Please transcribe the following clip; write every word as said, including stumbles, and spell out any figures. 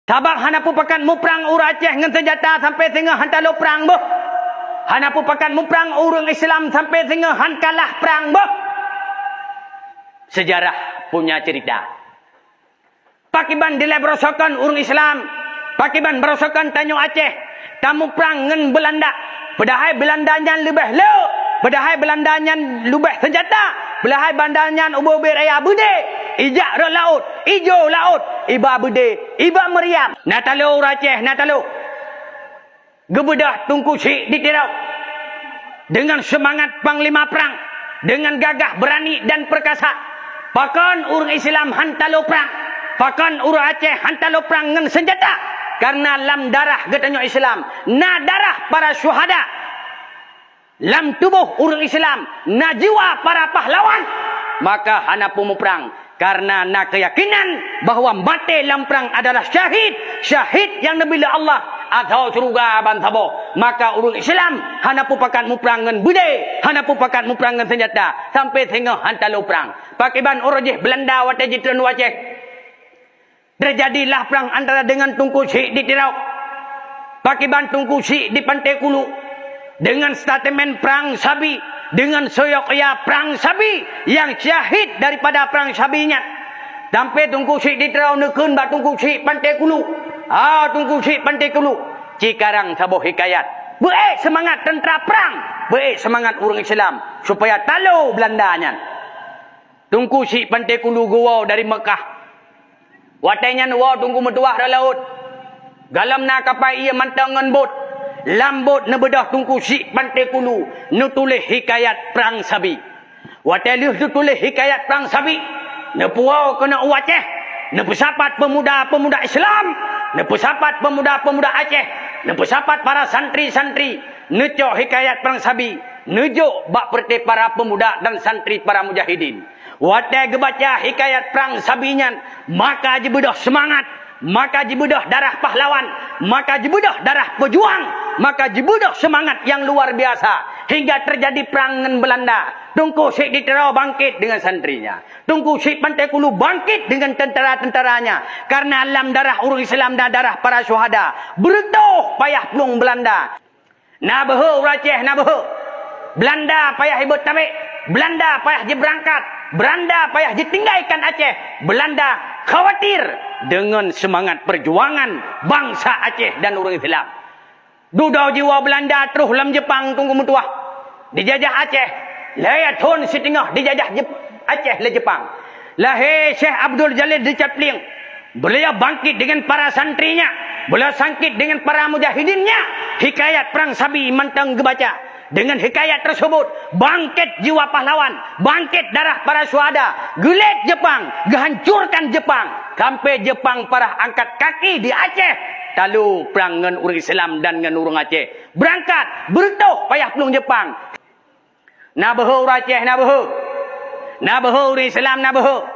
Sabab hana peupakat muprang ureuëng Aceh ngon seunjata sampai singoh han talo prang boh. Hana peupakat muprang ureuëng Islam sampai singoh han kalah prang boh. Sejarah punya cerita. Pakiban dilée beurosokon ureuëng Islam, pakiban beurosokon tanyoe Aceh, tamuprang ngon Beulanda. Padahai Beulanda nyan leubeh le, padahai Beulanda nyan leubeh seunjata, padahai Beulanda nyan ubé-ubé raya beudé, ijak rot laôt, ijo laôt, iba beudé, iba meuriam. Na talo ureuëng Aceh, na talo. Geubeudôh Teungku Chik di Tirau. Dengan seumangat panglima prang, dengan gagah, beurani dan peurkasa. Pakon ureuëng Islam han talo prang? Pakon ureuëng Aceh han talo prang ngon seunjata? Kareuna lam darah geutanyoe Islam na darah para syuhada. Lam tuboh ureuëng Islam na jiwa para pahlawan, maka hana peumuprang, kareuna na keuyakinan bahwa maté lam prang adalah syahid, syahid nyang neubri lé Allah atau syeuruga ban saboh. Maka ureuëng Islam hana peupakat muprang ngon beudé, hana peupakat muprang ngon seunjata, sampai singoh han talo prang. Pakiban uroe jih Beulanda watée jitreun u Aceh. Teujadilah prang antara dengan Teungku Chik di Tirau, pakiban Teungku Chik di Pantai Kulu, dengan statemen prang sabi, dengan soyok ya prang sabi nyang syahid daripada prang sabi nyan. Sampai Teungku Chik di Tirau neukheun bak Teungku Chik Pantai Kulu, "Ha, Teungku Chik Pantai Kulu, cikarang saboh hikayat. Beuék seumangat teuntara prang, beuék seumangat ureuëng Islam, supaya talo Beulanda nyan." Teungku Chik Pantai Kulu geuwoe dari Meukah. Watée nyan woe Teungku meutuwah rot laôt. Gohlom na kapai ié mantong ngon bot. Lam bot neubeudôh Teungku Chik Pantai Kulu neutuléh hikayat prang sabi. Watée lheueh neutuléh hikayat prang sabi, neupuwoe keunoe u Aceh, neupeusapat peumuda-peumuda Islam, neupeusapat peumuda-peumuda Aceh, neupeusapat para santri-santri, neucok hikayat prang sabi, neujok bak peureute para peumuda dan santri para mujahidin. Watée geubaca hikayat prang sabi nyan, maka jibeudôh seumangat, maka jibeudôh darah pahlawan, maka jibeudôh darah peujuang, maka jibeudôh seumangat nyang luar biasa, hingga teujadi prang ngon Beulanda. Teungku Chik di Tirau bangkit dengan santrinya. Teungku Chik Pantai Kulu bangkit dengan tentara-tentaranya. Kareuna lam darah ureuëng Islam na darah para syuhada. Beureutoh payah plueng Beulanda. Na beuhe ureuëng Aceh, na beuhe. Beulanda payah ibot tabek, Beulanda payah jibeurangkat, Beulanda payah jitinggaikan Aceh. Beulanda khawatir dengan seumangat peujuangan bansa Aceh dan ureuëng Islam. Dudoe jiwoe Beulanda troh lam Jeupang Teungku meutuwah. Dijajah Aceh, lhée thon siteungoh dijajah Jep-, Aceh lé Jeupang. Lahé Syekh Abdul Jalil di Caplieng. Beuliau bangkit dengan para santrinya, beuliau sangkit dengan para mujahidinnya. Hikayat prang sabi mantong geubaca. Dengan hikayat tersebut, bangkit jiwa pahlawan, bangkit darah para syuhada, geulet Jeupang, geuhancurkan Jeupang, sampai Jeupang parah angkat kaki di Aceh. Talo prang ngon ureuëng Islam dan ngon ureuëng Aceh. Beurangkat, beureutoh payah plueng Jeupang. Na beuhe ureuëng Aceh, na beuhe. Na beuhe ureuëng Islam, na beuhe.